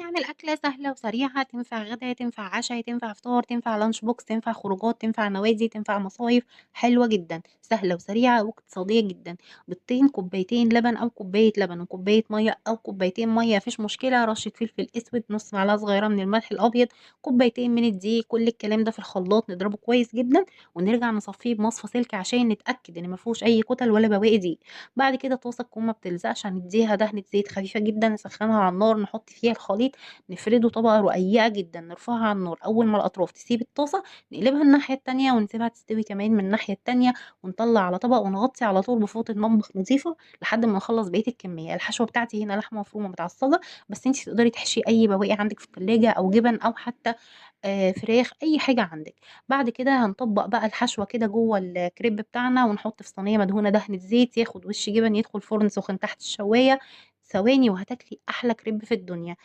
نعمل أكلة سهلة وسريعة تنفع غدا، تنفع عشا، تنفع فطار، تنفع lunch box، تنفع خروجات، تنفع نوادي، تنفع مصايف. حلوة جدا، سهلة وسريعة واقتصادية جدا. بيضتين، كوبايتين لبن أو كوباية لبن وكوباية مية أو كوبايتين مية مفيش مشكلة، رشة فلفل أسود، نص معلقة صغيرة من الملح الأبيض، كوبايتين من الدقيق. كل الكلام ده في الخلاط نضربه كويس جدا ونرجع نصفيه بمصفى سلك عشان نتأكد إن مفيهوش أي كتل ولا بواقي دقيق. بعد كده طاسة تكون ما بتلزقش هنديها دهنة زيت خفيفة جدا، نسخنها على النار، نحط فيها الخليط، نفرده طبقة رقيقة جدا، نرفعها على النار. أول ما الأطراف تسيب الطاسة نقلبها الناحية التانية ونسيبها تستوي كمان من الناحية التانية، ونطلع على طبق ونغطي على طول بفوطة مطبخ نظيفة لحد ما نخلص بقية الكمية. الحشوة بتاعتي هنا لحمة مفرومة متعصجة، بس انتي تقدري تحشي أي بواقي عندك في التلاجة أو جبن أو حتى فراخ، أي حاجة عندك. بعد كده هنطبق بقى الحشوة كده جوه الكريب بتاعنا ونحط في صينية مدهونة دهنة زيت، ياخد وش جبن، يدخل فرن سخن تحت الشواية ثواني، وهتاكلي أحلى كريب في الدنيا.